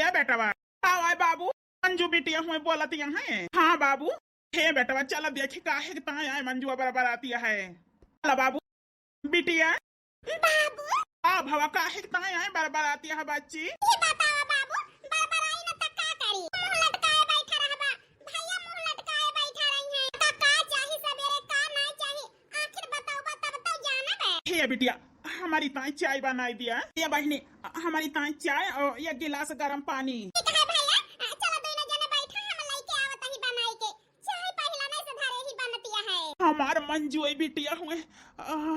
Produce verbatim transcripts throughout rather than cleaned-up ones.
ए बेटवा, आओ आए बाबू, मंजू बिटिया हुए बोलत यहाँ है। हाँ बाबू, हे बेटवा, चला देखी काहे के ताई आए मंजुआ बरबरातिया है। चला बाबू, बिटिया। बाबू। आ भवा, काहे के ताई आए बरबरातिया है बच्ची? ये बतावा बाबू, बरबराई न त का करी? मुंह लटकाए बैठा रहबा, भैया मुंह लटकाए बैठा रही हैं। त का चाही सबेरे, का ना चाही? आखिर बतौबा तब तो जानब। हे बिटिया, हमारी ताई चाय बनाई दिया। ये बहिनी, हमारी ताई चाय और ये गिलास गरम पानी। ठीक है भैया, चलो दोनों जने बैठा, हम लेके आवत ही बनाई के। चाय पहला नहीं से धरे ही बनतिया है। हमार मंजू ए बिटिया हुए,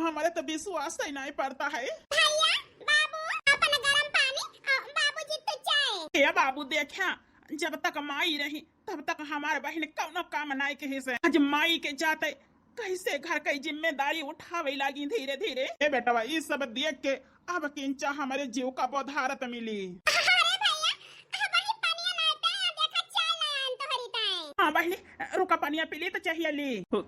हमारे तो विश्वास ही नहीं पड़ता है। भैया, बाबू, अपन गरम पानी, अ, बाबूजी तू चाय। ए बाबू, देखा, जब तक माई रही, तब तक हमार बहिन कौनो काम नाई कही से। आज माई के जाते कैसे घर के जिम्मेदारी उठावे लागी धीरे धीरे। ए बेटवा, ई सब देख के अब किंचा हमारे जीव का बोधारत मिली। अरे भैया, अब ही पनिया लाते हैं, देखा चाय लायन तोहरी ताई। हाँ बहिनी, रुका, पनिया पी ली तो चाहिए ली। ना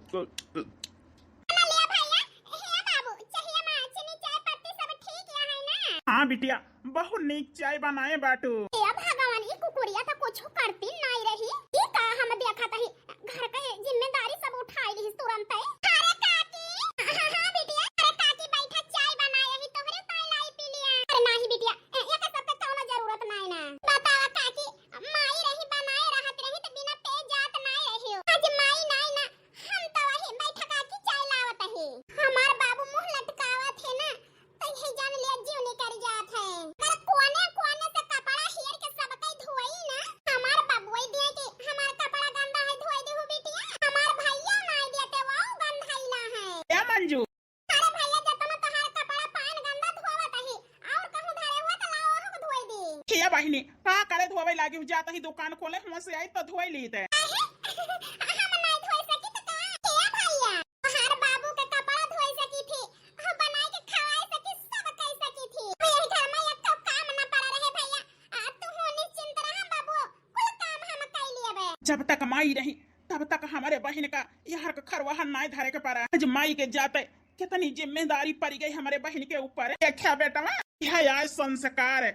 लिया भैया, हे बाबू, चाहिए माँ, चीनी, चाय पत्ती सब ठीक यहाँ है ना? हाँ बिटिया, बहुत नीक चाय बनाए बाटू। ए भगवान, ई कुकुरिया तो कुछ करती नाई रही। ई का हम देखत ही, घर के जिम्मेदारी सब उठाई ली तुरंत। अरे काकी, हाँ, हाँ, हाँ बिटिया, अरे काकी बैठा, चाय बनाए ही तोहरे ताई लाई पी लिया। अरे नाही बिटिया, ए, एके सब के कौनो जरूरत नाई ना। बतावा काकी, माई रही बनाए रहत रही तो बिना पे जात नाई रही हो। आज माई नाई ना, हम तो वही बैठा काकी चाय लावत ही। हमार बाबू मुंह लटकावत है ना, तो ये जान लिया जीव निकल जात है। अगर कोने कोने से कपड़ा हेर के सब कई धोई ना, हमार बाबू वही दिए कि हमार कपड़ा गंदा है, धोई देहु बिटिया। हमार भैया नाई देते, वो गंधाइला है। ए मंजू। अरे भैया, जतना तोहार कपड़ा पान गंदा धोवत ही, और कहूँ धरे हुआ तो लाओ, ओहू को धोई दी। हे बहिनी, का करे धोवे लागी? जात ही दुकान खोले, हुआ से आई तो धोई ली ते। काहे? हम नाई धोई सकी तो का? हे भैया, तोहार बाबू के कपड़ा धोई सकी थी, हो बनाई के खवाई सकी, सब कई सकी थी। यही घर में एक तो काम ना पड़ा रहे भैया। आ, तू हो निश्चिंत रहा बाबू, कुल काम हम कई लेबे। जब तक माई रही, तब तक हमारे बहिन का यहर का खरवाहन नाय धरे के पड़ा। आज माई के जाते कितनी जिम्मेदारी पड़ी गई हमारे बहिन के ऊपर। देखा बेटवा, यह आए संस्कार।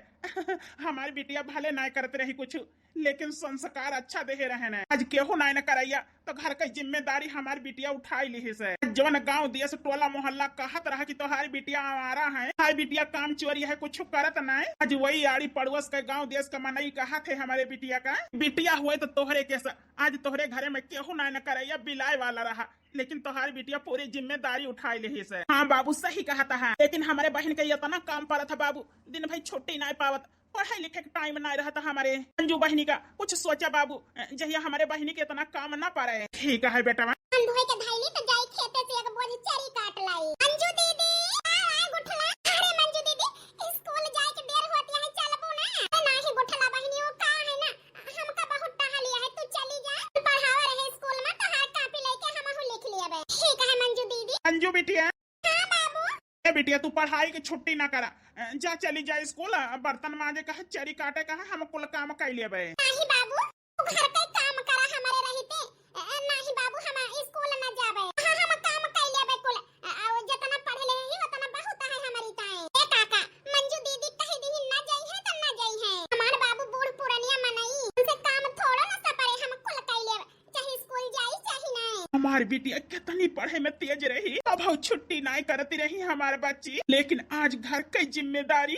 हमारी बिटिया भले नाय करत रही कुछ, लेकिन संस्कार अच्छा देहे रहे न। आज केहू नाय न करैया, तो घर के जिम्मेदारी हमारी बिटिया उठाई लिहिस। जवन गांव देश टोला मोहल्ला कहत रहा कि तोहारी बिटिया आवारा है, हाय बिटिया काम चोरी है, कुछ करत नाय। आज वही आड़ी पड़ोस के गांव देश के मनई कहत है हमारे बिटिया का, बिटिया हुए तो तोहरे के स-, आज तोहरे घरे में केहू नाय न करैया, बिलाए वाला रहा, लेकिन तोहार बिटिया पूरी जिम्मेदारी उठाई लिहिस। हाँ बाबू, सही कहत है, लेकिन हमरे बहिन के इतना काम पड़त है बाबू, दिन भर छुट्टी नाय पावत, पढ़ाई लिखे के टाइम नाय रहत हमरे। अंजू बहिनी का कुछ सोचा बाबू, जहिया हमरे बहिनी के इतना काम ना पड़े। ठीक है बेटवा। हम धोए के धैली तो जाई खेते से एक बोझ चरी काट लाई। अंजू दीदी, आ, आ, गुठला। अरे मंजू दीदी, स्कूल जाए के देर होती है, चलबू ना? अरे नाही गुठला बहिनी, वो का है ना, हमका बहुत टहलिया है, तू चली जा। पढ़ावा रहे स्कूल में, तोहार कापी लेके हमहू लिख लियबे। ठीक है मंजू दीदी। अंजू बिटिया। हाँ बाबू। ए बिटिया, तू पढ़ाई के छुट्टी ना करा, जा चली जा स्कूल, बर्तन माजे का है, चरी काटे का है, हम कुल काम कई लेबे। नाही बाबू, तू घर के काम करा हमरे रहिते। ए, नाही बाबू, हम स्कूल ना जाबे। हाँ, हम काम कई लेबे कुल। आ, आ, जितना पढ़ ले ही, उतना बहुत है हमारी ताए। ए काका, मंजू दीदी कही दी ना जाई है तो ना जाई है। हमार बाबू बूढ़ पुरनिया मनई, उनसे काम थोड़ो ना सपरे, हम कुल कई लेबे। चाहे स्कूल जाई, चाहे नाय। हमार बिटिया कितनी पढ़े में तेज रही, कभौ छुट्टी नाय करती रही हमार बच्ची, लेकिन आज घर के जिम्मेदारी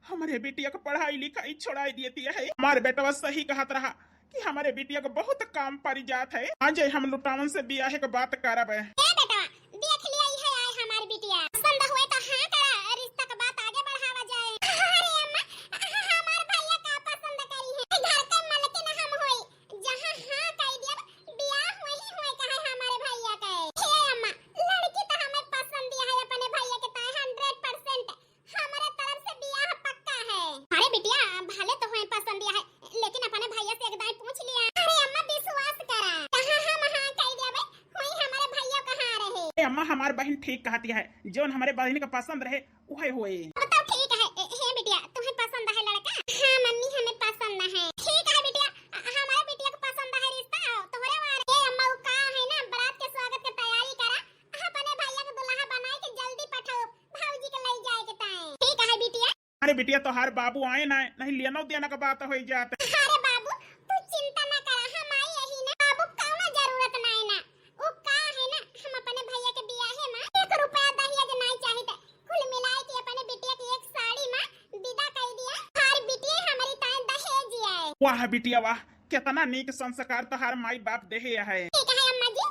हमरे बिटिया के पढ़ाई लिखाई छोड़ाई देती है। हमार बेटवा सही कहत रहा कि हमरे बिटिया के बहुत काम पड़ जात है। आज हम लुटावन से बियाहे के बात करब। ए बेटवा, देख लिया, ई है आए हमार बिटिया। पसंद हुए तो हाँ करा, रिश्ता के बात आगे बढ़ावा जाए। अरे अम्मा, हमार भैया का पसंद करी है? घर के मलकिन हम होई, जहाँ हाँ कह दिया, बियाह वही हुए कहे हमारे भैया के। हे अम्मा, लड़की तो हमें पसंद दिया है अपने भैया के ताए, हंड्रेड परसेंट हमारे तरफ से बियाह पक्का है। अरे बिटिया, भले तो हुए पसंद दिया है, लेकिन अपने भैया से एक दाई पूछ लिया। अरे अम्मा, विश्वास करा, कहाँ हम हाँ कह दिया भाई, हुई हमारे भैया कहाँ रहे। ए अम्मा, हमार बहिन ठीक कहती है, जौन हमारे बहिन का पसंद रहे, उहे होए। अब तो ठीक है। ए, हे बिटिया, तुम्हें पसंद है लड़का? हाँ मम्मी, हमें पसंद है। ठीक है बिटिया, अ, हमारे बिटिया को पसंद है रिश्ता, तोहरे वाले। ए अम्मा, वो का है ना, बारात के स्वागत के तैयारी करा, अपने भैया के दुल्हा बनाए के जल्दी पठाओ, भौजी के ले जाए के ताए। ठीक है बिटिया। अरे बिटिया, तोहार बाबू आए ना, नहीं लेनो देना का बात होई जात। अरे बाबू, तू चिंता ना करा, हम आई यही ना। बाबू, कौनो जरूरत ना है ना। वो का है ना, हम अपने भैया के बियाहे में एक रुपया दहेज नहीं चाहित। कुल मिलाए के अपने बिटिया के एक साड़ी में विदा कर दिया। हर बिटिया हमारी ताए दहेज आए। वाह बिटिया वाह, कितना नीक संस्कार तोहार माई बाप देहे है। ठीक है अम्मा जी,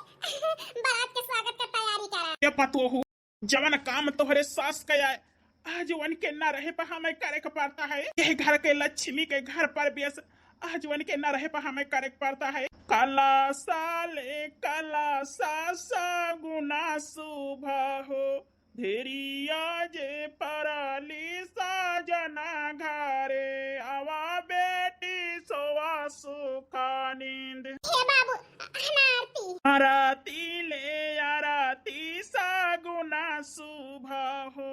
बारात के स्वागत का तैयारी करा। ए पतोहू, जवन काम तोहरे सास कया है, आज वनके न रहे पर हमें करे के पड़ता है। यह घर के लक्ष्मी के घर पर बेस, आज वनके न रहे पर हमें करे के पड़ता है। कलसा ले कलसा सगुना शुभ हो, धेरिया जे परली साजना घरे, आवा बेटी सोवा सुख नींद। हे बाबू, अहना आरती। आरती ले आरती सगुना शुभ हो,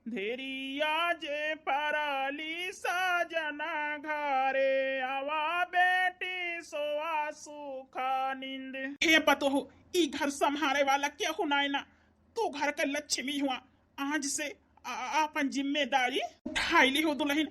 धेरिया जे परली साजना घरे, आवा बेटी सोवा सुख नींद। हे पतोहू, ई घर संभारे वाला केहू नाय ना, तू घर के लक्ष्मी हुआ। आज से आ-, आपन जिम्मेदारी उठाई ली हो दुल्हन।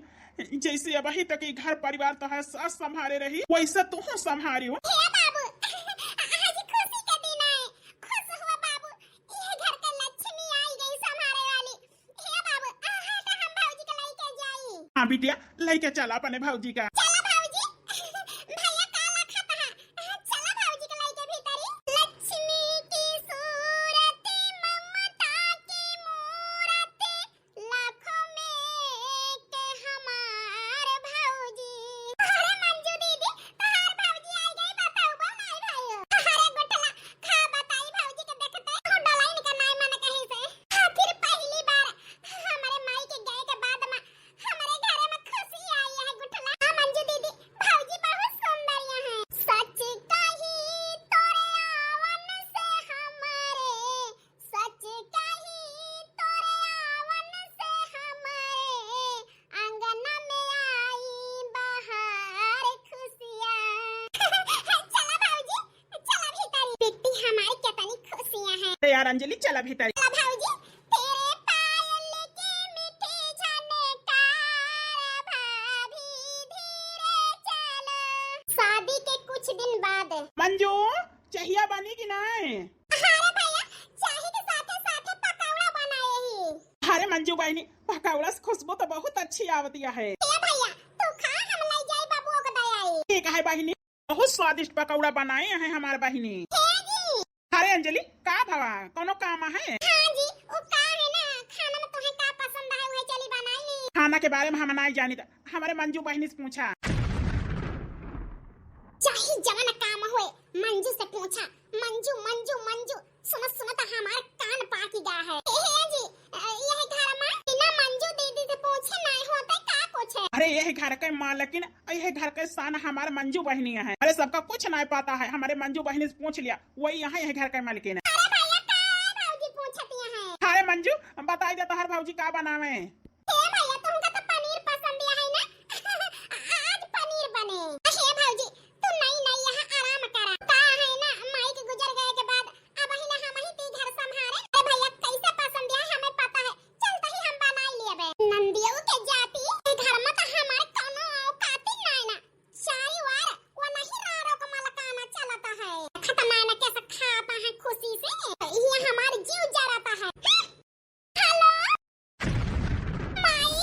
जैसे अबही तक ई घर परिवार तोहार सास संभारे रही, वैसे तूहू संभारी हो। हे बाबू, आज खुशी के दिन आए, खुश हुआ बाबू, ये घर के लक्ष्मी आई गई संभारे वाली। हे बाबू, आहा, तो हम भौजी के लइके जाई। हाँ बिटिया, लइके चला अपने भौजी का। चला भौजी, भैया का लखत है, चला भौजी के लइके भीतरी। लक्ष्मी की सूरत, ममता की मूरत, लाखों में एक हमार भौजी। अरे मंजू दीदी, तोहार भौजी आई गई, बताओ, बोल आई भाई। अरे गुठला, का बताई भौजी के देखते, हो डलाइन का नाय मन कहीं से। आखिर पहली बार हमरे माई के गए के बाद में हमरे घरे में खुशी आई है गुठला। हाँ मंजू दीदी, भौजी बहुत सुंदर यहाँ है। सच कही तोरे आवन से हमरे, सच कही तोरे आवन से हमरे, आंगन में आई बहार खुशियाँ। चला भौजी, चला भीतरी। बेटी हमारी कितनी खुशियाँ हैं। अरे यार अंजलि, चला भीतरी। चला भौजी, तेरे पायल की मीठी झनकार, भाभी धीरे चलो। शादी के कुछ दिन बाद। मंजू, चाहिया बनी कि नाय? अरे भैया, चाही के साथे साथे पकौड़ा बनाए ही। अरे मंजू बहिनी, पकौड़ा से खुशबू तो बहुत अच्छी आवतिया है। ए भैया, तू खा, हम लई जाई बाबुओ को दयाई। ठीक है बहिनी, बहुत स्वादिष्ट पकौड़ा बनाए हैं हमार बहिनी। हे जी। अरे अंजलि, का भवा, कोनो काम है? हाँ जी, वो का है ना, खाना में तुम्हें का पसंद है, वही चली बनाई ली। खाना के बारे में हम नाई जानी, त हमरे मंजू बहिनी से पूछा। चाहे जवन काम होए, मंजू से पूछा। मंजू, मंजू, मंजू, सुनत सुनत हमार कान पाकी गा है। ए, हे जी, अ, यह घर में बिना मंजू दीदी से पूछे नाय होते का कुछ है? अरे यह घर के मालकिन, यह घर के शान हमार मंजू बहिनी है। अरे सबका कुछ नाय पता है, हमारे मंजू बहिनी से पूछ लिया, वही यहाँ यह घर के मालकिन है। अरे भैया का भौजी पूछती हैं? अरे मंजू, बताई दे तोहर भौजी का बनावे? ए भैया, तुमका तो पनीर पसंद है ना? आज पनीर बने। हे भौजी, तू नई नई यहाँ आराम करा। का है ना, माई के गुजर गए के बाद अब ही ना हम ही ती घर संभारे। अरे भैया, कैसे पसंद है हमें पता है, चलते ही हम बनाई लेबे। नंदियो के जाति के घर में तो हमारे कोनो औकात ही नाय ना। चारी वार वो नहीं रारो का मलकाना चलता है। खत्म है ना कैसे खाता है खुशी से, ये हमारे जीव जराता है। हेलो माई,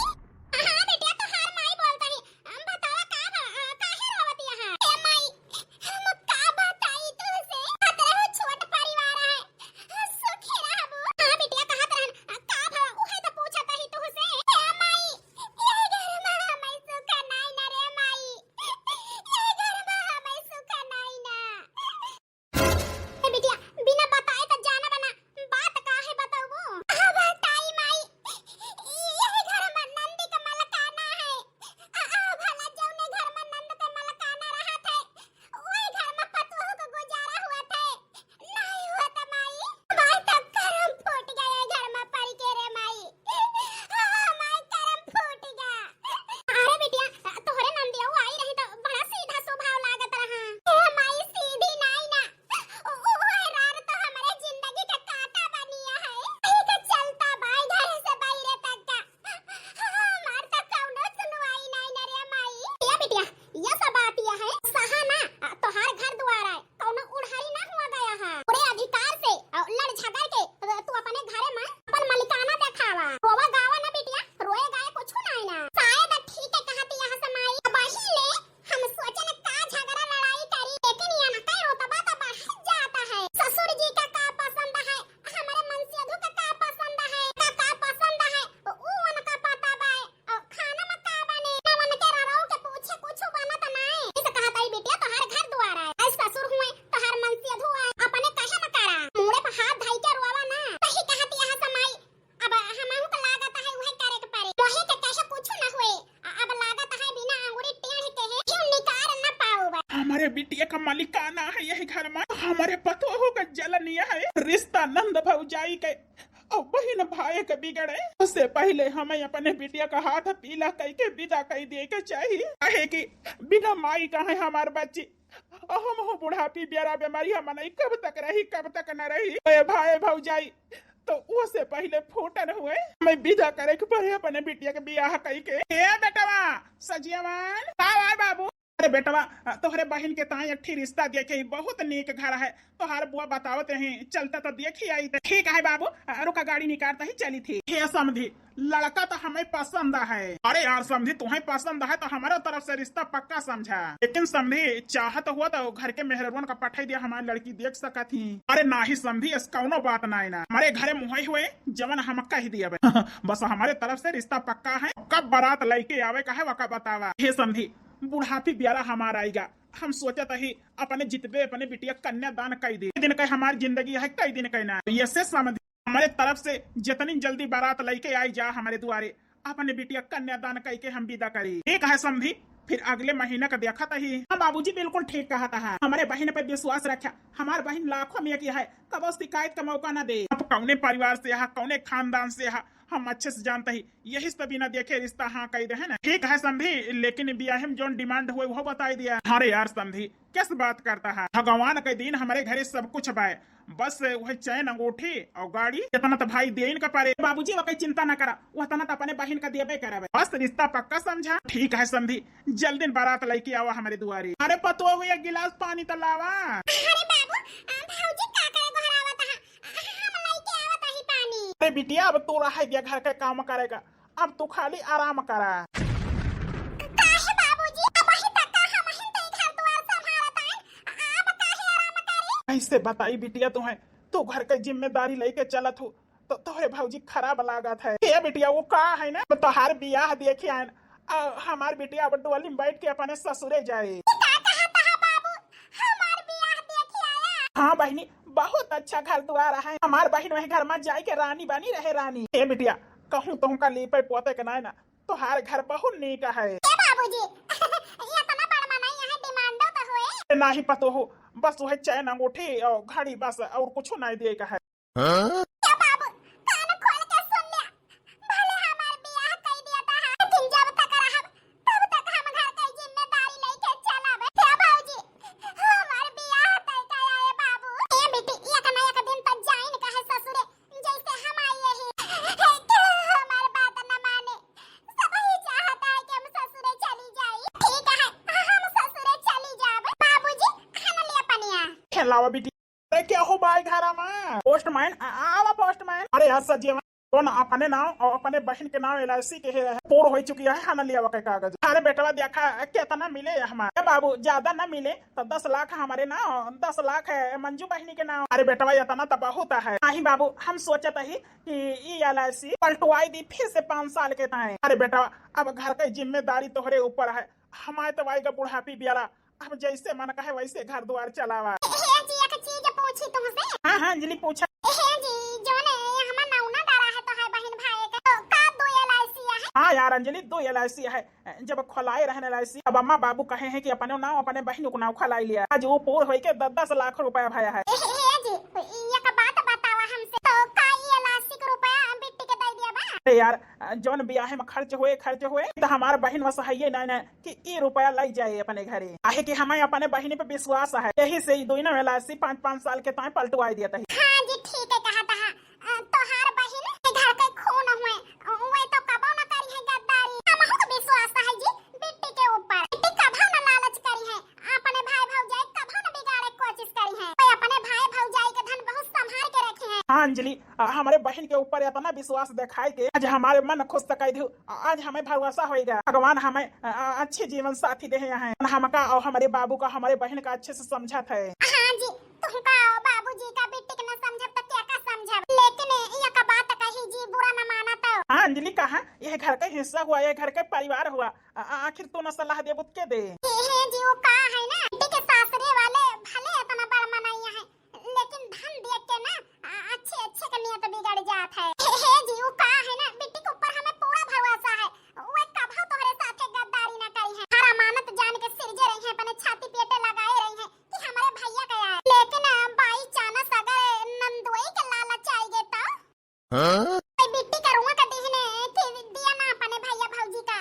बिटिया का मालिकाना है यही घर मा। हमरे पतोहू का जलनिया है। रिश्ता नंद भौजाई के और बहिन भाई के बिगड़े, उससे पहिले हमें अपने बिटिया का हाथ पीला कइके बिदा कइ दिए के चाही। काहे कि बिना माई का है हमार बच्ची, और हम हो बुढ़ापी बेरा बेमारी हम नहीं कब तक रही, कब तक न रही। ए भाई भौजाई, तो उससे पहिले फूटन हुए हमें बिदा करे के पड़े अपने बिटिया के बियाह कइके। ए बेटवा सजियावान, का आए बाबू? अरे बेटवा, तोहरे बहिन के ताई एक ठी रिश्ता देखे ही, बहुत नीक घर है। तोहार बुआ बतावत रही, चलता तो देखी आई। ठीक है बाबू, रुका गाड़ी निकारता ही चली थी। हे समधी, लड़का तो हमें पसंद है। अरे यार समधी, तुम्हें पसंद है तो हमारे तरफ से रिश्ता पक्का समझा। लेकिन समधी, चाहत हुआ तो घर के मेहररुअन का पठाई दिया, हमारी लड़की देख सकत ही। अरे नाही समधी, इस कौनो बात ना है ना, हमारे घरे मुहई हुए जवन हम कह दिया बे। बस हमारे तरफ से रिश्ता पक्का है। कब बारात लइके आवे का है वका बतावा। हे समधी, बुढ़ापी ब्यारा हमार आइगा। हम सोचत ही अपने जितबे अपने बिटिया कन्यादान कई दे। दिन का हमार जिंदगी है, कई दिन का ना। ये से समधी, हमारे तरफ से जितनी जल्दी बारात लइके आई जा हमारे दुआरे, अपने बिटिया कन्यादान कई के हम विदा करी। ठीक है समधी, फिर अगले महीना का देखत ही। हाँ बाबूजी बिल्कुल ठीक कहत है, हमारे बहिन पे विश्वास रखा। हमार बहिन लाखों में एक है, कबो शिकायत का मौका ना दे। अब कौने परिवार से है, कौने खानदान से है, हम अच्छे से जानते ही, यही से बिना देखे रिश्ता हाँ कई दे है ना। ठीक है समधी, लेकिन बियाहे में जौन demand हुए वो बताई दिया। अरे यार समधी, किस बात करता है? भगवान के दिन हमारे घरे सब कुछ बाय, बस वह चैन अंगूठी और गाड़ी, इतना तो भाई देइन का पारे। बाबूजी वके चिंता न करा, वह तना तो अपने बहिन का देबे करबे। बस रिश्ता पक्का समझा। ठीक है समधी, जल्दी बारात लइके आवा हमारे दुआरे। अरे पतोहू, एक गिलास पानी तो लावा। अरे बाबू, आ, भौजी का करे गोहरावत है? हम लइके आवत ही पानी। अरे बिटिया, अब तू रह गया घर का काम करेगा, अब तू खाली आराम करा। काहे बाबूजी, अब ही तक का हम ही तो घर दुआर संभालत हैं, अब काहे आराम करी? कैसे बताई बिटिया तुम्हें, तू घर के जिम्मेदारी लेके चलत हो तो तोहरे भौजी खराब लागत है। ए बिटिया, वो का है ना, तोहार बियाह देखे आए, आ, हमार बिटिया अब डोली में बैठ के अपने ससुरे जाए। ई का कहत है बाबू? हमार बियाह देखे आया? हाँ बहिनी, बहुत अच्छा घर दुआर है। हमार बहिन वही घर में जाए के रानी बनी रहे, रानी। ए बिटिया, कहूँ तुमका लीपे पोते के नाय ना, तोहार घर बहुत नीक है। ए बाबूजी, इतना बड़ मनई है, demand तो होए। ए, नाही पतोहू, बस वह चैन अंगूठी और घड़ी बस, और कुछ नहीं दिए का है। हाँ? ए बाबू, कान खोल के सुन ले। भले हमार बियाह कई दिया था, लेकिन जब तक रहब, तब तक हम घर के जिम्मेदारी लेके चलब। ए बाबूजी, हमार बियाह तय कया ए बाबू। ए बेटी, एक ना एक दिन तो जाइन कहे ससुरे, जैसे हम आई यही। क्यों हमार बात न माने? सबही चाहत है कि हम ससुरे चली जाई। ठीक है, हम ससुरे चली जाब। बाबूजी, खाना ले पनिया। खेलावा बेटी। अरे क्या हो भाई घरा में? Postman, आ-, आवा postman। अरे यार सजिया, तो ना अपने नाव और अपने बहिन के नाव L I C के है, पूर हो चुकी है, है ना लिया के कागज। अरे बेटवा देखा कितना मिले हमारे। ए बाबू, ज्यादा ना मिले तो दस लाख हमारे नाव, दस लाख है मंजू बहिनी के नाव। अरे बेटवा, इतना तो बहुत है। नहीं बाबू, हम सोचत ही कि ई L I C पलटवाई दी फिर से पाँच साल के ताए। अरे बेटवा, अब घर के जिम्मेदारी तोहरे ऊपर है, हमारे तो आएगा बुढ़ापी बियारा, अब जैसे मन कहे वैसे घर द्वार चलावा। हे जी, एक चीज पूछी तुमसे? हाँ, हाँ, अंजलि, पूछा। हे जी, जोने हमार नौना डरा है तो है बहिन भाई के, तो का दो L I C है? हाँ यार अंजलि, दो L I C है। जब खोलाए रहन L I C, अब अम्मा बाबू कहे हैं कि अपने नाव, अपने बहिन को नाव खोलाई लिया। आज वो पूर होई के दस दस लाख रुपया भया है। हे, हे जी, एक बात बतावा हमसे, तो का ई L I C के रुपया हम बिट्टी के दे दिया बा? अरे यार, जौन बियाहे में खर्च हुए, खर्च हुए, तो हमार बहिन वस है ये ना, ना, कि ई रुपया लाई जाए अपने घरे। काहे कि हमें अपने बहिनी पे विश्वास है, यही से ई दोनों L I C पाँच, पाँच साल के ताए पलटवाई दिया तही। हाँ जी, ठीक है कहा था। अ, तोहार बहिन के घर के खून हुए, वे तो कबो न करी है गद्दारी। हमहू के विश्वास है जी बिट्टी के ऊपर। बिट्टी कबो न लालच करी है, अपने भाई भौजाई कबो न बिगाड़े के कोशिश करी है। वे अपने भाई भौजाई के धन बहुत संभाल के रखे हैं। हाँ अंजलि, अ, हमारे बहिन के ऊपर इतना विश्वास दिखाई के आज हमारे मन खुश तकाई दियो। आज हमें भरोसा होइगा, भगवान हमें, अ, अ, अच्छे जीवन साथी देहे हैं। हमका और हमारे बाबू का, हमारे बहिन का अच्छे से समझत है। हाँ जी, तुमका बाबूजी का बिट्टी के न समझब तो क्या का समझब? लेकिन ये का बात कही जी, बुरा न माना तो। हाँ अंजलि, कहा यह घर का हिस्सा हुआ, यह घर का परिवार हुआ, आ-, आ-, आखिर तू न सलाह देबू त के दे? हे जी, वो का है ना, बिट्टी के सासरे वाले भले इतना बड़ मनई है, लेकिन धन देख के ना, आ, अच्छे अच्छे के नियत बिगड़ जात है। हे, हे जी, वो का है ना, बिट्टी के ऊपर हमें पूरा भरोसा है, वो कभो तोहरे साथे गद्दारी ना करी है। हर अमानत जान के सिरजे रही है, अपने छाती पेटे लगाए रही है। हाँ? बिट्टी करुआ का दिहने कि दिया ना अपने भैया भौजी का,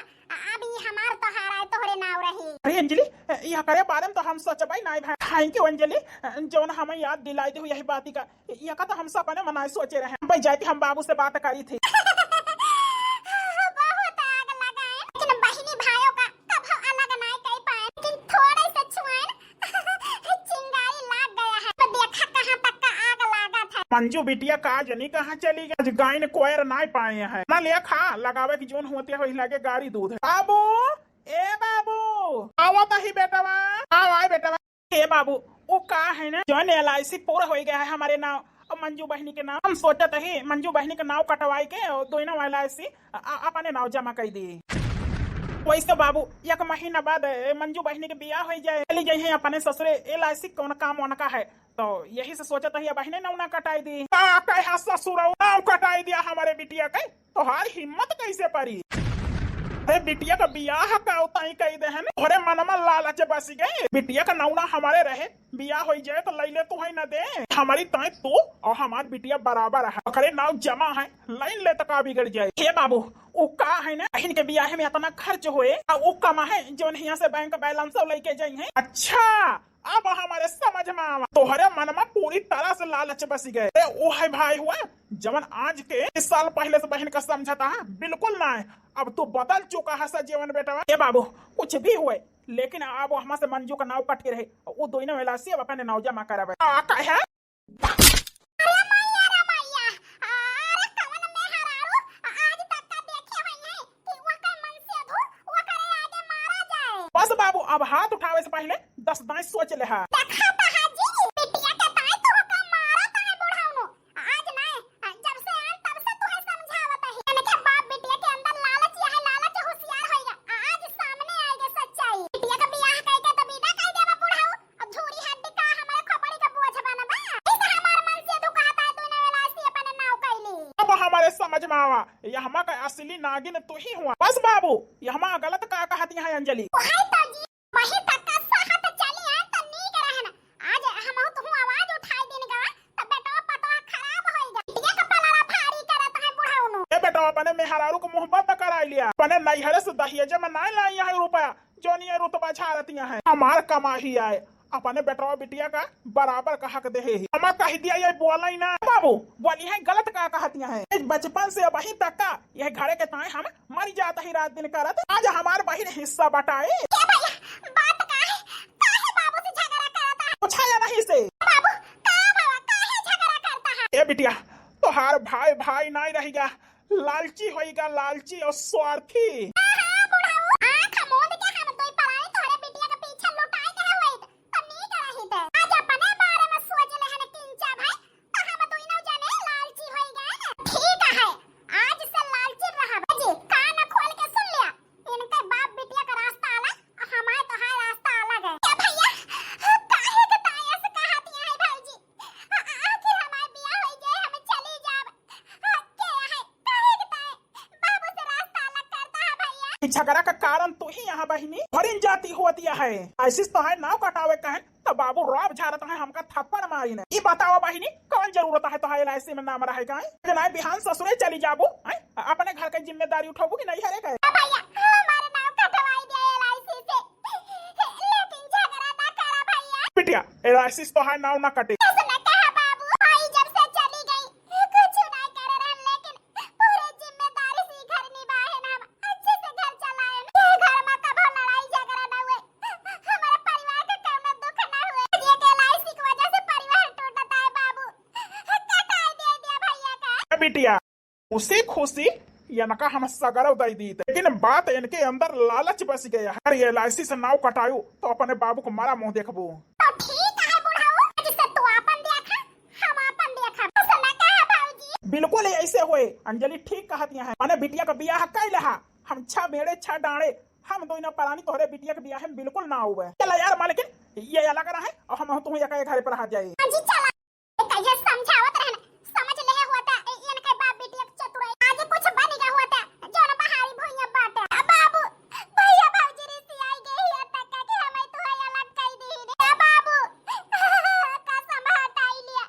अब ई हमार तोहार आए, तोहरे नाव रही। अरे अंजलि, यह करे बारे में तो हम सोचबे नाई भाई। Thank you अंजलि, जौन हमें याद दिलाई दे यही बात का। यह का तो हम सपने में नाई सोचे रहे। भाई जाए कि हम बाबू से बात करी थी। बहुत आग लगा है, लेकिन बहिनी भाइयों का कभो अलग नाई कर पाए, लेकिन थोड़े से छुआए ना, चिंगारी लाग गया है। तो देखा कहाँ तक का आग लागा था। मंजू बिटिया का जनी कहाँ चली गई, आज गायन कोयर नाई पाए हैं। ना लेखा लगावे कि जौन होते हो लगे गारी दूध। बाबू, ए बाबू, आवत ही बेटवा, आव आए बेटवा। ए बाबू, वो का है ना, जौन एल आई सी पूरा हो गया है हमारे नाव और मंजू बहिनी के नाव। हम सोचत ही मंजू बहिनी के नाव कटवाई के और दोनों एल आई सी अ-, अ-, अपने नाव जमा कर दी। वैसे बाबू, एक महीना बाद, ए, मंजू बहिनी के बियाह हो जाए, चली गई है अपने ससुरे, एल आई सी कौन काम उनका है, तो यही से सोचत ही बहिने नाव ना कटाई दी। का कहे ससुर, नाव कटाई दिया हमारे बिटिया के? तोहार हिम्मत कैसे परी? अरे बिटिया का बियाह का उताई कही दे है ना, तोहरे मन में लालच बस गए। बिटिया का नौना हमारे रहे, बियाह हो जाए तो लैले तू है ना दे। हमारी ताई तू और हमार बिटिया बराबर है, ओकरे नाव जमा है, लाइन ले तका बिगड़ जाए। हे बाबू, उ का है ना, बहिन के बियाह में इतना खर्च होए, आ उ कमा है जौन हियां से बैंक बैलेंस लेके जाई है। अच्छा, अब हमारे समझ में आवा, तोहरे मन में पूरी तरह से लालच बस गए। ए, ओ है भाई हुआ, जवन आज के बीस साल पहले से बहिन का समझता है, बिल्कुल ना है। अब तू बदल चुका है सजीवन बेटवा। ए बाबू, कुछ भी हुए, लेकिन अब हमारे से मंजू का नाव कट के रहे, वो दोनों एल आई सी अब अपने नाव जमा करावे। आ, का है? अरे मैया रे मैया, अरे कवन मेहरारू आज तक का देखे हुई है कि ओकर मनसेधू ओकरे आगे मारा जाए। बस बाबू, अब हाथ उठावे से पहले दस दाई सोच ले हा। देखा तो हाजी, बिटिया के ताई तो ओकर मारा ताई बुढ़ाउनो। आज नहीं, जब से आन तब से तुहे समझावत है। इनके बाप बिटिया के अंदर लालच, यह लालच होशियार होइगा। आज सामने आएगा सच्चाई। बिटिया का बियाह करके तो विदा कर देबा बुढ़ाऊ। अब झूरी हड्डी का हमारे खोपड़ी का बोझ बनबा? इस हमार मनसेधू कहता है तूने एल आई सी अपने नाव कैली। अब हमारे समझ में आवा, यहमा का असली नागिन तू ही हुआ। बस बाबू, यहमा गलत का कहती है अंजलि? वही तो जी, वही तक का सहत चली आए तो नीक रहन। आज हम तो हूँ आवाज उठाई दिन गवा, तो बेटवा पतवा खराब होई जा। बिटिया का पलारा भारी करत है बुढ़ाउनो। ए बेटवा, अपने मेहरारू को मुँह बंद कराई लिया, अपने नैहरे से दहेज में नाई लाई है रुपया। जौन ये रुतबा झारतिया है, हमार कमाही आए, अपने बेटवा बिटिया का बराबर का हक देहे ही। हमा कह दिया ये बोला ही ना। बाबू, बोली है गलत का कहतिया है। इस बचपन से अब तक का यह घरे के ताए हम मर जात ही रात दिन करत। आज हमार बहिन हिस्सा बटाए। ए भैया, बात का है? काहे बाबू से झगड़ा करत है? पूछा या नहीं से? बाबू, का बाबा, काहे झगड़ा करता है? ए बिटिया, तोहार भाई भाई नाई रहिगा, लालची होइगा, लालची और स्वार्थी। हाँ, हाँ, बुढ़ाऊ, आँख मूंद के हम दुई पराई तोहरे बिटिया के पीछे लुटाई दे होइत, तो नीक रहित। आज अपने बारे में सोच लेहन किंचा भाई, तो हम दुइनो जने लालची होइगा। ठीक है, आज से लालची रहब। जी, कान खोल के सुन लिया, इनके बाप बिटिया का रास्ता अलग, हमार तोहार रास्ता अलग है। ए भैया, काहे के ताई ऐसे कहतिया है भौजी? आ-, आ-, आखिर हमार बियाह होई जाए, हम चली जाब। आ, के है? काहे के ताई बाबू से रास्ता अलग करता है भैया? ई झगड़ा का कारण तू ही यहाँ बहिनी, भरिन जाती होतिया है। आशीष तोहार नाव कटावे कहेन, तो बाबू रौब झारत है, हमका थप्पड़ मारिन। ई बतावा बहिनी, कौन जरूरत है तोहार एल आई सी में नाम रहे का? कि नाई बिहान ससुरे चली जाबू, हैं? अपने घर के जिम्मेदारी उठाबू कि नहीं हरे का? ए भैया, हमारे नाव कटवाई दे एल आई सी से। लेकिन झगड़ा ना करा भैया। बिटिया, एल आई सी से तोहार नाव ना कटे। ऐसे ना कहा बाबू, भाई जब से चली गई, कुछ ना करे रहन, लेकिन पूरे जिम्मेदारी से घर निभाए ना, हम अच्छे से घर चलाए ना। ये घर में कभो लड़ाई झगड़ा ना हुए, हमारे परिवार के कौनो दुख ना हुए। ये एल आई सी की वजह से परिवार टूटता है बाबू, कटाई दे दिया भैया का। ए बिटिया, खुशी खुशी इनका हम सगरो दे दीत, लेकिन बात इनके अंदर लालच बस गया है। अगर ये एल आई सी से नाव कटायू तो अपने बाबू को मरा मुंह देखबू। तो ठीक है बुढ़ऊ, आज से तू आपन देखा, हम आपन देखा। बस ना कहा बाबूजी। बिल्कुल ऐसे हुए, अंजलि ठीक कहतिया है। माने बिटिया का बियाह कर लेहा, हम छह बेड़े छह डांड़े, हम दोनों परानी तोहरे बिटिया के बियाह में बिल्कुल ना आवे। चला यार मालकिन, ये अलग रहे और हम तुम एक घर पर आ जाए। हाँ जी, चला। कहिए समझावत रहन, समझ लेहे होता, ए, इनके बाप बिटिया के चतुराई। आज कुछ बन गया होता, जौन बहारी भुइयां बाटे। आ बाबू, भैया भौजी रिसियाई गई है, तक के हमें तू है अलग कई दी रे। आ बाबू, कसम हटाई लिया।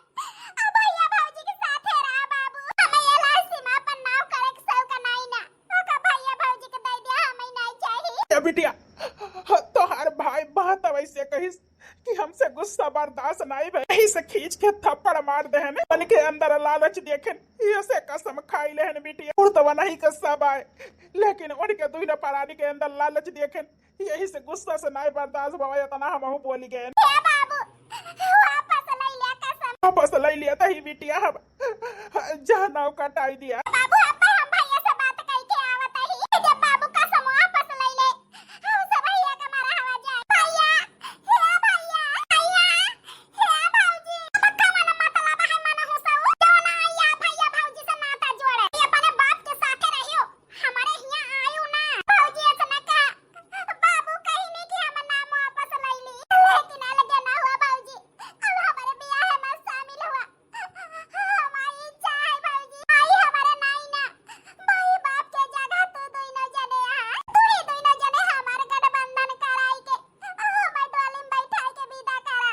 आ भैया भौजी के साथे रहा बाबू, हमें ये से गुस्सा बर्दाश्त नाई भए, यही से खींच के थप्पड़ मार देहन। मन के अंदर लालच देखेन, ये से कसम खाई लेहन बिटिया। उड़ तो वनही के सब आए, लेकिन उनके दुहिना परानी के अंदर लालच देखेन, यही से गुस्सा से नाई बर्दाश्त भवा, इतना हमहू बोली गए। हे बाबू, वापस लई लिया कसम। वापस लई लिया तही बिटिया, हम जहनाव कटाई दिया। बाबू, अब हम भैया से बात करके आवत ही। जब बाबू कसम वापस लई ले, हम सब भैया के मारा हवा जाए। भैया, हे भैया, भैया, हे भौजी। अब कवन मतलब है मन हो सब? क्यों ना या भैया भौजी से नाता जोड़े? ये अपने बाप के साथे रहियो, हमारे हियाँ आयु ना। भौजी ऐसा ना कहा। बाबू कहीं नहीं कि हम नाम वापस लई ली, लेकिन अलगे ना हुआ भौजी। अब हमारे बियाह में शामिल हुआ। हमारी इच्छा है भौजी, आई हमारे नाई ना, माई बाप के जगह तू दोनों जने यहाँ, तू ही दोनों जने हमारे गठबंधन कराई के, हमें डोली में बैठाई के विदा करा।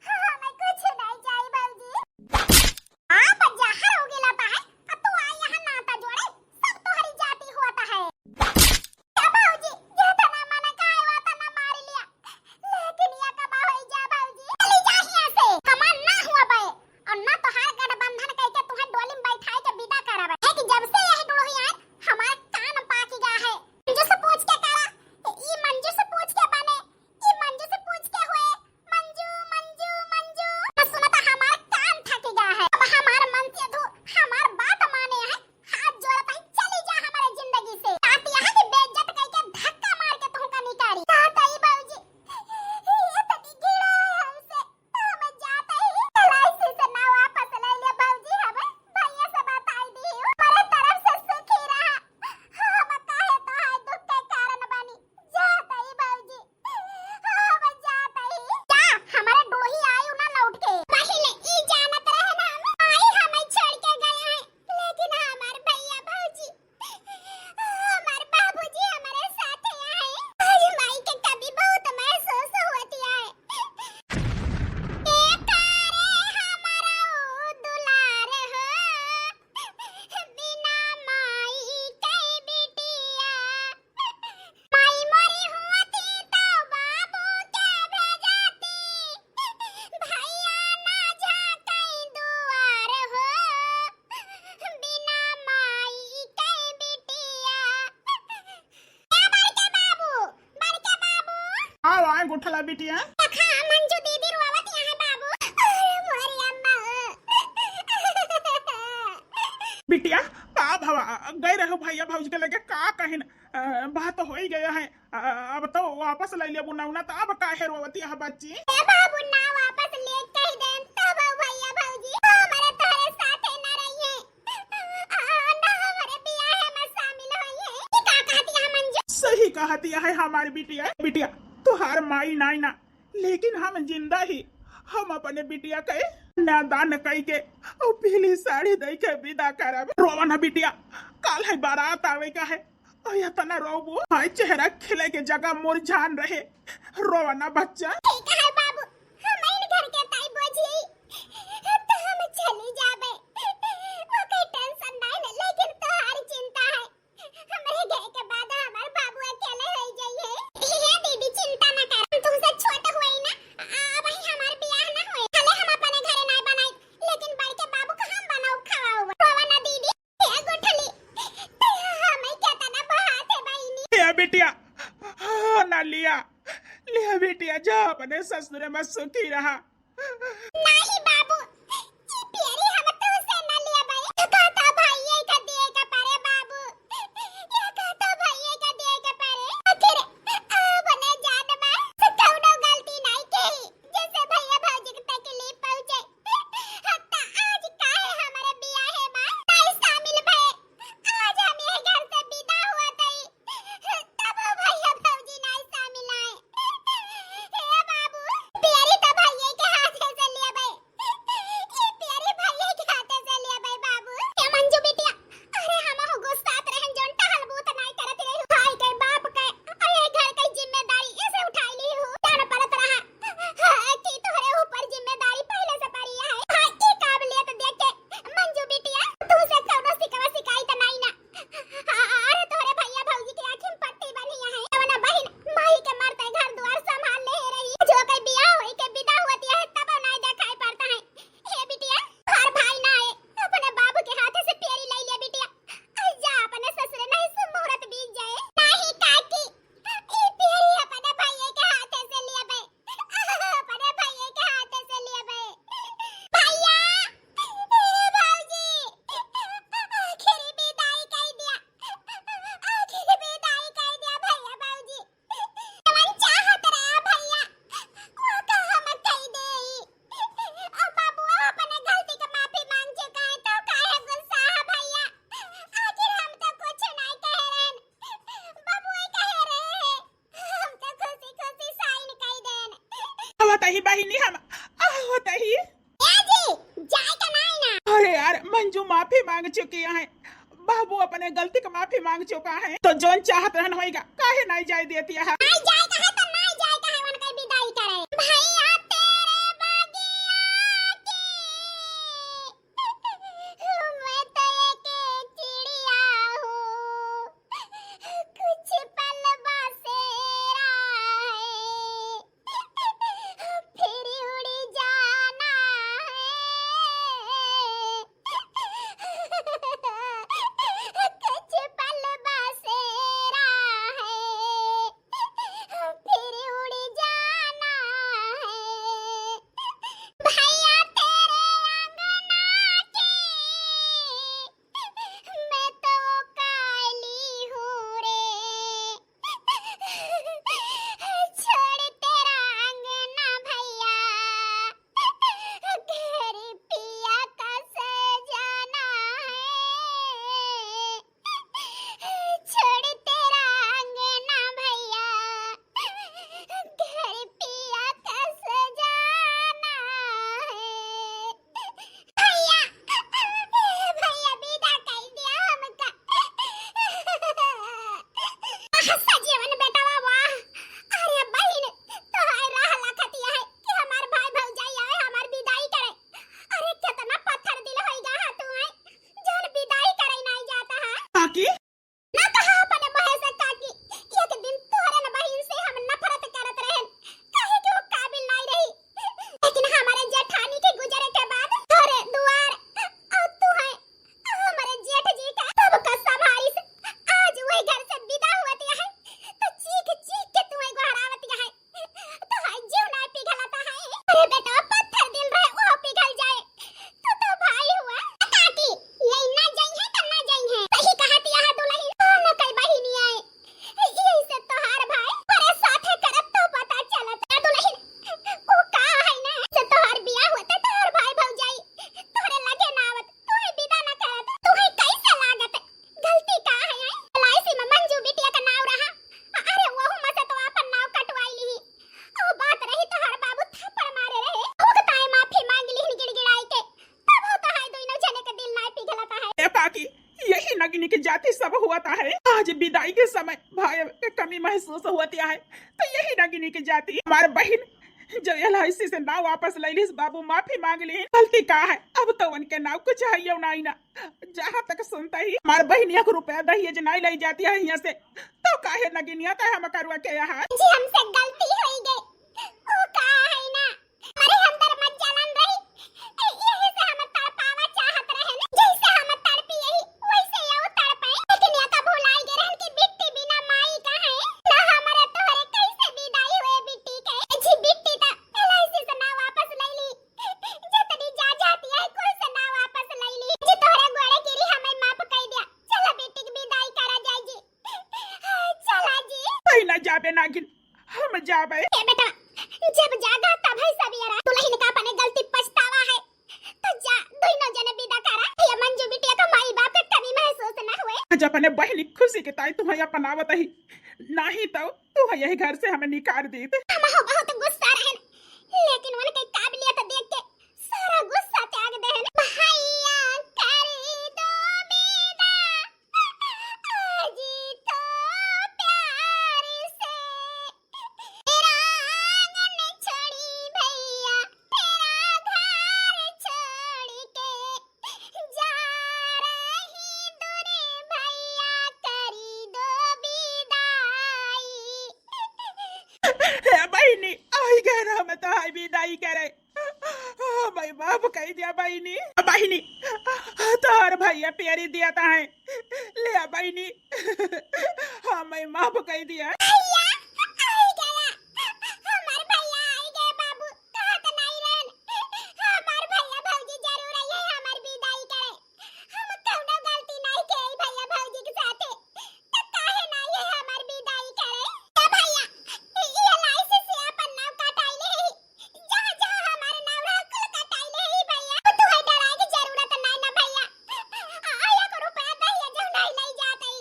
हमें कुछ नहीं चाहिए भौजी। आप जहर हो गेला बा है, अब तू आई यहाँ नाता जोड़े, सब तोहरी जाति होता है। ए भौजी, जेतना मन का आए, वतना मार लिया। लेकिन ये कबा होई जा भौजी? चली जा हियां से। हमार ना हुआ बे। और ना तोहार गठबंधन कह के तुहे डोली में बैठाए के विदा करावे। है कि जब से यही डोली आए, हमार कान पाकी गा है। मंजू से पूछ के करा, ई मंजू से पूछ के बने, ई मंजू से पूछ के हुए। मंजू, मंजू, मंजू। बस सुना था, हमार कान थक गया है। अब हमार मन से तू हमार बात माने है। हाथ जोड़ा था, चली जा हमारे जिंदगी से। साथ यहाँ की बेइज्जत करके धक्का मार के तुमका निकारी। साथ आई बाबूजी, ये तनी गिरा है हमसे। तो हम जाते ही एल आई सी से ना वापस ले लिया बाबूजी, हम भैया से बताई दी हूँ। हमारे तरफ से सुखी रहा। हम काहे तो है दुख के कारण बनी। जात हई भौजी, हम जात हई। जा, हमारे डोही आयु ना लौट के। पहिले ई जानत रहे ना हम, माई हमें छोड़ के गए हैं, लेकिन हमार भैया भौजी, हमार बाबूजी हमारे साथ आए। आज माई के कमी बहुत महसूस होती है। ए तारे हमारा ओ दुलार हो, बिना माई के बिटिया। माई मोरी होती तो बाबू के भेजाती, भैया ना झांकई दुआर हो, बिना माई के बिटिया। ए बड़के बाबू, बड़के बाबू। आओ, आए गुठला बिटिया। देखा, मंजू दीदी रोवत यहाँ बाबू। अरे मोरी अम्मा। बिटिया, का भवा, गए रहो भैया भौजी के लगे, का कहिन? अ, बात तो हो ही गया है। अ, अब तो वापस ले लेबू नौना, तो अब काहे रोवती है बच्ची? ए बाबू, ना वापस ले कह देन, तब भैया भौजी हमारे तोहरे साथे ना रहिए। अ, ना हमारे बियाह में शामिल होइए। ई का कहती है मंजू? सही कहती है हमारी बिटिया। बिटिया, तोहार माई नाई ना, लेकिन हम जिंदा ही, हम अपने बिटिया के कन्यादान कई के और पीली साड़ी दे के विदा करब। रोवा ना बिटिया, काल है बारात आवे का है, और इतना रोबू, हाय चेहरा खिले के जगह मुरझान रहे। रोवा ना बच्चा। ठीक है बाबू, हम इन घर के ताई बोझी, तो हम चली जाबे, वो कोई टेंशन नहीं है, लेकिन तोहार चिंता है। हमरे गए के बाद हमार बाबू अकेले हो जाइए। हे दीदी, चिंता ना कर, हम तुमसे छोट हुए ना, अब ही हमार बियाह ना होए, भले हम अपने घरे ना बनाई, लेकिन बड़के बाबू का हम बनाऊ खवाऊ। रोवा ना दीदी, हे गुठली, ते हमें क्या तना बहाते बहिनी। हे बिटिया, हाँ ना लिया, लिया बिटिया, जा अपने ससुरे में सुखी रहा। नाही बाबू, ई पियरी हम तोसे न लेबै। ये कहता भैया का दिए के परे बाबू। ये कहता भैया का दिए के परे। आखिर अपने जान में से कौनो गलती नहीं की, जैसे भैया भौजी के तकलीफ पहुँचे। हत्ता आज काहे हमारे बियाहे में नहीं शामिल भए। आज हम ये घर से विदा हुआ तई। तब भैया भौजी नाई शामिल आए। हे बाबू, पियरी तो भैया के हाथे से लेबै। नहीं बहिनी, हम आवत ही। ए जी, जाए का नाई ना। अरे यार, मंजू माफी मांग चुकी है, बाबू अपने गलती का माफी मांग चुका है, तो जौन चाहत रहन होइगा, काहे नाई जाए देती है? नाई जाए का है तो नाई जाए का है, उनका विदाई करे। भैया तेरे बगिया की मैं तो एक चिड़िया हूँ, कुछ पल बसेरा है, फिर उड़ जाना है। कुछ पल बसेरा है, फिर उड़ जाना है। भैया तेरे अंगना की मैं तो काली हूँ रे। छोड़ तेरा अंगना भैया, घर पिया का सजाना है। छोड़ तेरा अंगना भैया, घर पिया का सजाना है। भैया, भैया विदा कर दिया हमका। वाह सजीवन बेटवा वाह। अरे बहिन, तोहार राह लखतिया है कि हमार भाई भौजाई आए हमार विदाई करे। अरे कितना पत्थर दिल होइगा है तू, हैं? जौन विदाई करे नाई जाता है। काकी? ना कहा अपने मुँह से काकी कि एक दिन तोहरे न बहिन से हम नफरत करत रहन, काहे कि वो काबिल नाई रही। लेकिन हमारे जेठानी के गुजरे के बाद तोहरे दुआर और तू है हमारे जेठ जी का सबका संभारी से आज वही घर से विदा हुआ दिया है, तो चीख चीख के तुम्हें गोहरावत है। तोहार जीव नाई पिघलता है। अरे बेटा, पत्थर दिल रहे, वो पिघल जाए। तू तो भाई हुआ। काकी, ये ना जाई है तो ना जाई है। सही कहत यहाँ दुलहिन, दोनों कई बहिनी आए। यही से तोहार भाई तोरे साथे करत तो पता चलत। ए दुलहिन, वो का है ना, से तोहार बियाह होते तोहार भाई भौजाई तोरे लगे ना आवत। तोहे विदा ना करत, तोहे कैसे लागत? गलती का है, हैं? एल आई सी में मंजू बिटिया का नाव रहा। अरे, वहू में से तो आपन नाव कटवाई ली। ओ बात रही, तोहार बाबू थप्पड़ मारे रहे। ओकताए माफी मांग लिहिन गिड़गिड़ाई के। तब हो तो हाय दोनों जने के दिल नाय पिघलता है। ए काकी, यही नगिनी के जाति सब हुआ था है। आज विदाई के समय भाई के कमी महसूस होती है, तो यही नगिनी के जाति। हमार बहिन जो एल आई सी से नाव वापस ले लिस, बाबू माफी मांग ली, गलती का है, अब तो उनके नाव कुछ है यो नाई ना। जहाँ तक सुनता ही, हमार बहिन एक रुपया दहेज नाई ले जाती है यहाँ से, तो काहे नगिनिया तय हम करुआ के यहाँ? जी, हमसे गलती होई गई, वो का है ना, हमारे अंदर मत जलन रही, यही से हम तड़पावा चाहत रहे ना, जैसे हम तड़पी यही, वैसे यो तड़पे, लेकिन या तो भुलाई गए रहन कि बिट्टी बिना माई का है, ना हमारे तोहरे कैसे विदाई हुए बिट्टी के, जी बिट्टी तो एल आई सी से नाव वापस ले ली, जितनी जा जाती है, कोई से नाव वापस ले ली, जी तोहरे गोड़े गिरी, हमें माफ कर दिया, चला बिट्टी की विदाई करा जाए जी, चला जी। नहीं ना जाबे नागिन, हम जाबे। ए बेटा, जब जागा तब है सवेरा। दुलहिन का अपने गलती पछतावा है, तो जा, दोनों जने विदा करा। ये मंजू बिटिया का माई बाप के कमी महसूस ना हुए। आज अपने बहिनी खुशी के ताई तुम्हें अपनावत ही, नाही तो तू यही घर से हमें निकाल दीत। हम हो बहुत गुस्सा रहन, लेकिन उनके काबिलियत देख के सारा गुस्सा त्याग देहन। भैया कर दो विदा, आज तो प्यार से तेरा आंगन छोड़ी भैया, तेरा घर छोड़ के जा रही दूर भैया, करी दो विदाई। हे बहिनी, आई गए ना, हम तो आई विदाई करे। हाँ, भाई माफ कह दिया बहिनी। बहिनी, तोहर भैया प्यारी दिया था है। ले आ बहिनी। हाँ, मैं माफ कह दिया। भैया, आई गया। हमार भैया आई गए बाबू। कहत नहीं रहन। हमार भैया भौजी जरूर आई है हमार विदाई करे। हम कौनो गलती नहीं के भैया भौजी के साथे। त काहे नहीं है हमार विदाई करे? ए भैया, ई एल आई सी से अपन नाव कटाई ले ही। जहाँ जहाँ हमार नाव रहा कुल कटाई ले ही भैया। तू है डराए के जरूरत नहीं ना भैया। आ, एक रुपया दहिया जो नहीं ले जात ही।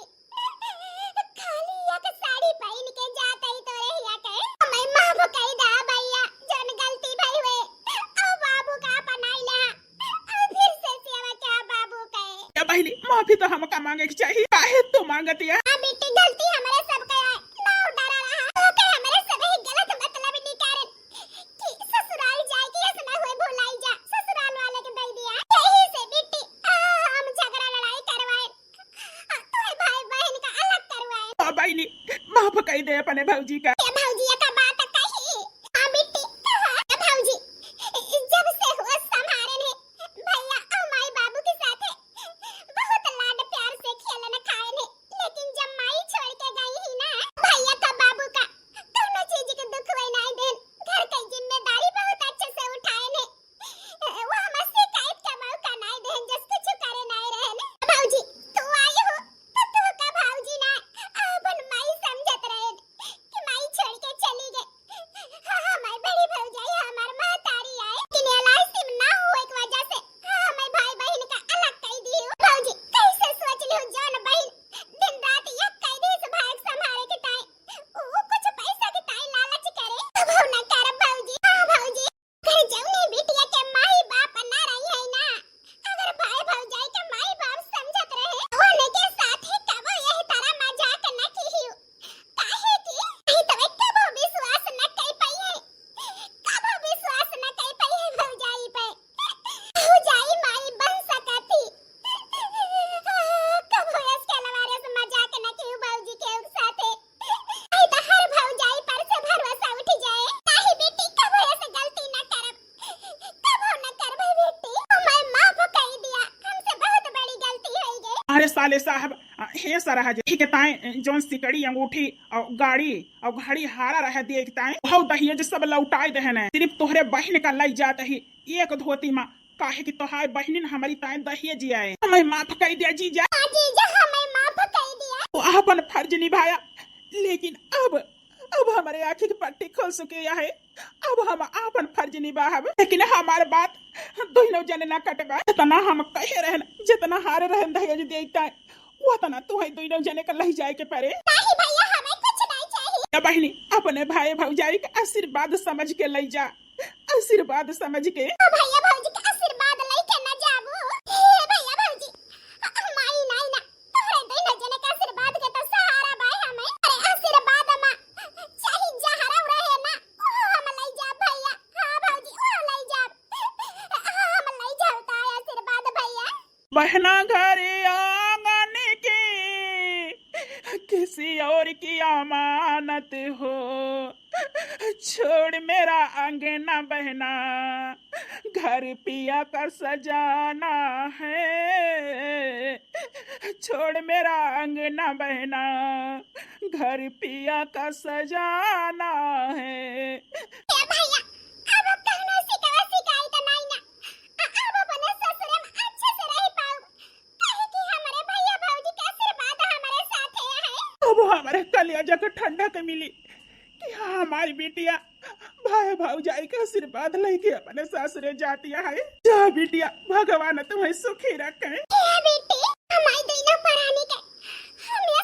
खाली एक साड़ी पहन के जात पहली माफी तो हमका मांगे के चाहिए, काहे तू मांगत या? हाँ बिट्टी, गलती हमरे सब का है, ना डरा रहा, ओके हमरे सब ही गलत मतलब निकारे कि ससुराल जाए कि ऐसा ना हुए, भुलाई जा, ससुराल वाले के दे दिया, यही से बिट्टी, आ, हम झगड़ा लड़ाई करवाए, आ, तोहे भाई बहन का अलग करवाए। हाँ बहिनी, माफ कई दे अपने भौजी का। ये भौजी का बात कही, हाँ बिट्टी, कहा, ए भौजी, जब से हुआ संभारे ने भैया और माई बाबू के साथे बहुत लाड प्यार से खेलन खाए ने, लेकिन जब माई छोड़ के गई ही ना, भैया का बाबू का कौनो चीज के दुख वही नाई देन, घर के जिम्मेदारी बहुत अच्छे से उठाए ने, वो हमसे शिकायत का मौका नाई देन, जस कुछ करे नाई रहे ने। भौजी, तू आई हो तो तू का भौजी ना, अपन माई समझत रहे कि माई छोड़ के चली गई। हाँ, हाँ, माई बड़ी भौजाई हमार महतारी आए। लेकिन एलआईसी में ना हुए के वजह से, हाँ, हमारे भाई बहन का अलग कई दी हो। भौजी, कैसे सोच लियो जौन बहन दिन रात एक कई दी से भाई के संभाले के ताई, वो कुछ पैसा के ताई लालच करे। अब हम ना करब भौजी। हाँ भौजी, अगर जौने बिटिया के माई बाप ना रही है ना, अगर भाई भौजाई के माई बाप समझत रहे, उनके साथ ही कबो यही तरह मजाक न किहियो। काहे कि नहीं तो वे कबो विश्वास न कर पाई है, कबो विश्वास न कर पाई है भौजाई पे। भौजाई माई बन सकती, कबो इसके अलावा रे मजाक न किहियो भौजी के साथे। नहीं तो हर भौजाई पर से भरोसा उठ जाए। नहीं बेटी, कबो ऐसे गलती ना करब, कबो ना करबे बेटी। हमें माफ कर दिया, हमसे बहुत बड़ी गलती हो गई। अरे साले साहब, अ, हे सरहज, ठीक है ताए, जौन सिकड़ी, अंगूठी और गाड़ी और घड़ी हारा रहे देख ताए, वह दहेज सब लौटाए देहने। सिर्फ तोहरे बहन का लई जात ही एक धोती मा, काहे कि तोहार बहिनिन हमरी ताई दहेज आए। हमें माफ कर दिया जीजा। हाँ जीजा, हमें माफ कर दिया। वो अपन फर्ज निभाया, लेकिन अब, अब हमरे आँखी की पट्टी खुल चुकी है। अब हम अपन फर्ज निभाहब, लेकिन हमार बात दोनों जने ना कटबा। जितना हम कहे रहन, जितना हारे रहन दहेज देता है, उतना तुहैं दोनों जने का लही जाए के परे। नहीं भैया, हमें कुछ नहीं चाहिए। या बहिनी, अपने भाई भौजाई के आशीर्वाद समझ के लई जा, आशीर्वाद समझ के। ओ भैया भौजी के आशीर्वाद लई के ना जाबू। हे भैया भौजी, माई नाई ना, तोहरे दोनों जने के आशीर्वाद के तो सहारा बाय हमें। अरे आशीर्वाद मा चाहे जहरा रहे ना, ओ हम लई जाब भैया। हाँ भौजी, ओ लई जाब। हाँ, हम लई जाब ताई आशीर्वाद भैया। बहना घर आंगन की किसी और की अमानत हो, छोड़ मेरा अंगना बहना, घर पिया का सजाना है। छोड़ मेरा अंगना बहना, घर पिया का सजाना है। ए भैया, अब कौनो शिकवा शिकायत नाई ना। अ-, अब अपने ससुरे में अच्छे से रह पाऊ, काहे कि हमरे भैया भौजी के आशीर्वाद हमरे साथे है। अब हमरे कलेजा के ठंडक मिली कि हमारी बिटिया भाई भौजाई के आशीर्वाद लेके अपने ससुरे जातिया है। जा बिटिया, भगवान तुम्हें सुखी रखे। ए बेटी, हमारी दोनों परानी के हम ये